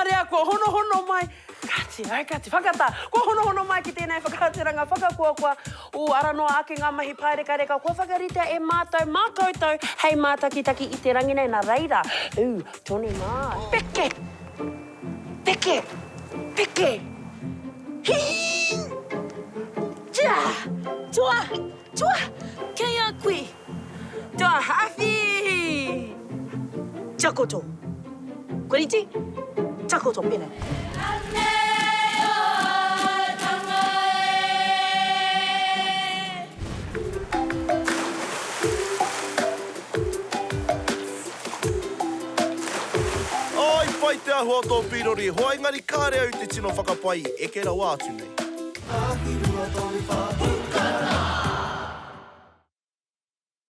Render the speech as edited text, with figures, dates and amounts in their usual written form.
marea kua honohono mai, kāti, ai kāti, whakatā, kua honohono mai ki tēnei whakaaturanga whakakoakoa, ū, ara noa ake ngā mahi pārekareka kua whakaritea e mātou mā koutou hei mātakitaki i te rangi nei, nā reira, ū, tonu mā. Peke! Peke! Peke! Hī! Tia! Tua! Tua! Kei a koe! Tua awhi! Takoto. Koriti? Takoto pene. Oh, i pai te ahua o tō pīrori, hoa, engari kāre au i te tino whakapai i eke rawa atu nei.